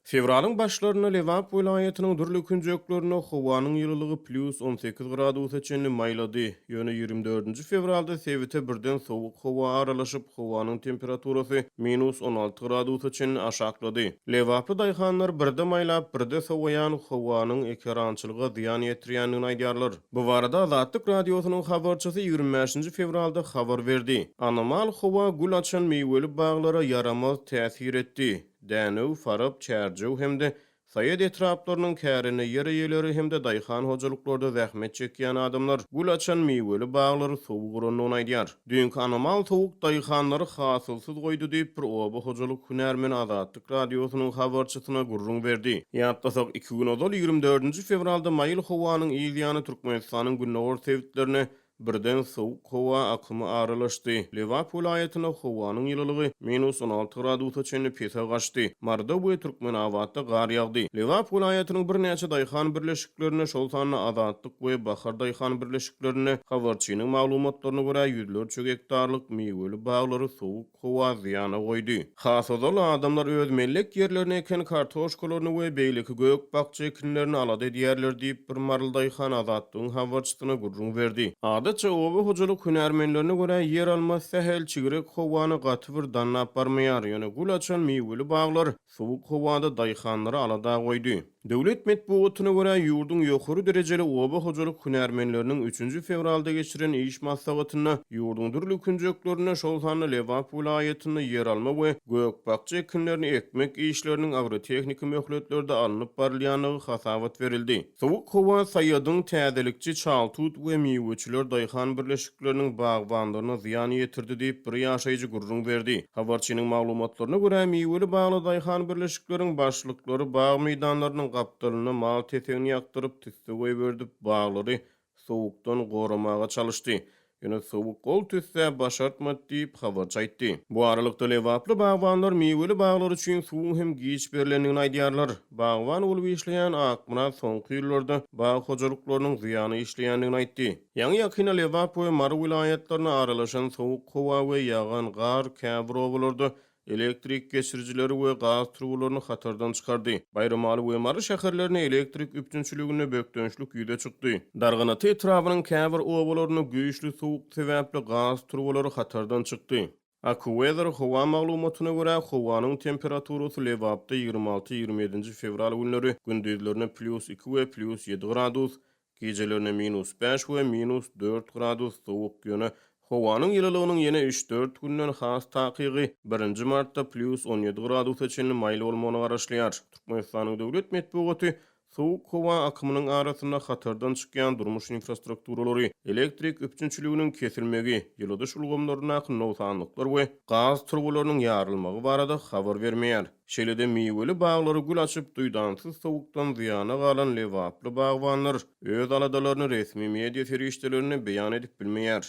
Fewralyň başlarynda Lebap welaýatynyň dürli künjeklerinde howanyň ýylylygy plýus 18 gradusa çenli maýlady. Ýöne 24-nji fewralda sebite birden sowuk howa aralaşyp, howanyň temperaturasy minus 16 gradusa çenli aşaklady. Lebaply daýhanlar birde maýlap, birde sowaýan howanyň ekerançylyga zyýan ýetirýändigini aýdýarlar. Bu barada Azatlyk Radiosynyň habarçysy 25-nji fewralda habar berdi. Anomal howa gül açan miweli baglara ýaramaz täsir etdi. Dänew, Farap, Çärjew hem-de Saýat etraplarynyň kärende ýer eýeleri hem-de daýhan hojalyklarda zähmet çekýän adamlar gül açan miweli baglary sowuk urandygyny aýdýar. Düýnki anomal sowuk daýhanlary hasylsyz goýdy diýip, bir oba hojalyk hünärmeni Azatlyk Radiosynyň habarçysyna gürrüň berdi. Ýatlasak, iki gün ozal, 24-nji fewralda maýyl howanyň yz ýany Türkmenistanyň gündogar sebitlerine Birden sowuk howa akymy aralaşdy. Lebap welaýatynda howanyň ýylylygy minus 16 gradusa çenli pese gaçdy. Maryda we Türkmenabatda gar ýagdy. Lebap welaýatynyň birnäçe daýhan birleşiklerinde, şol sanda Azatlyk we Bahar daýhan birleşiklerinde, habarçynyň maglumatlaryna görä, ýüzlerçe gektarlyk miweli baglary sowuk Howa zyýana goýdy. Has ozal adamlar öz mellek ýerlerine eken kartoşkalaryny we beýleki gök-bakja ekinlerini alada edýärler diýip, bir maryly daýhan Azatlygyň habarçysyna gürrüň berdi. Adatça, oba hojalyk hünärmenlerine görä, ýeralma sähel çigrek howany gaty bir dannap barmaýar, ýöne gül açan miweli baglar Sowuk howada daýhanlary alada goýdy. Döwlet metbugatyna görä, ýurduň ýokary derejeli oba hojalyk hünärmenleriniň üçünji fewralda geçiren iş maslahatynda ýurduň dürli künjeklerinde, şol sanda Lebap welaýatynda ýeralma we gök-bakja ekinlerini ekmek işleriniň agrotehniki möhletlerde alnyp barylýandygy hasabat berildi. Sowuk howa Saýadyň täzelikçi Çaltut we Miweçiler daýhan birleşikleriniň bagbanlaryna zyýan ýetirdi diýip, bir ýaşaýjy gürrüň berdi. Habarçynyň maglumatlaryna görä, miweli bagly daýhan birleşikleriň başlyklary bag meýdanlarynyň gapdalynda mal tesegini ýakdyryp, tüsse goýberdip, baglary sowukdan goramaga çalyşdy. Ýöne sowuk gol tüssä başartmady diýip, habarçy aýtdy. Bu aralykda, lebaply bagbanlar miweli baglar üçin suwuň hem giç berlendigini aýdýarlar. Bagban bolup işleýän Akmyrat soňky ýyllarda bag hojalyklarynyň zyýana işleýändigini aýtdy. Ýaňy-ýakynda Lebap we Mary welaýatlaryna aralaşan sowuk howa we ýagan gar käbir obalarda Elektrik geçirijileri we gaz turbalaryny hatardan çykardy. Baýramaly we Mary şäherlerinde elektrik üpjünçiliginde bökdençlik ýüze çykdy. Darganata etrabynyň käbir obalarynda güýçli sowuk sebäpli gaz turbalary hatardan çykdy. AccuWeather howa maglumatyna görä, howanyň temperaturasy Lebapda 26, 27 fewral günleri gündizlerine plýus iki we plýus ýedi gradus, Gijelerine minus bäş we minus dört gradus sowuk, ýöne howanyň ýylylygynyň ýene üç-dört günden, has takygy, birinji martda plýus 17 gradusa çenli maýyl bolmagyna garaşylýar. Türkmenistanyň döwlet metbugaty sowuk howa akymynyň arasynda hatardan çykýan durmuş infrastrukturalary, elektrik üpjünçiliginiň kesilmegi, ýyladyş ulgamlaryndaky nogsanlyklar we gaz turbalarynyň ýarylmagy barada habar bermeýär. Şeýle-de miweli baglary gül açyp, duýdansyz sowukdan zyýana galan lebaply bagbanlar öz aladalaryny resmi media serişdelerinde beýan edip bilmeýär.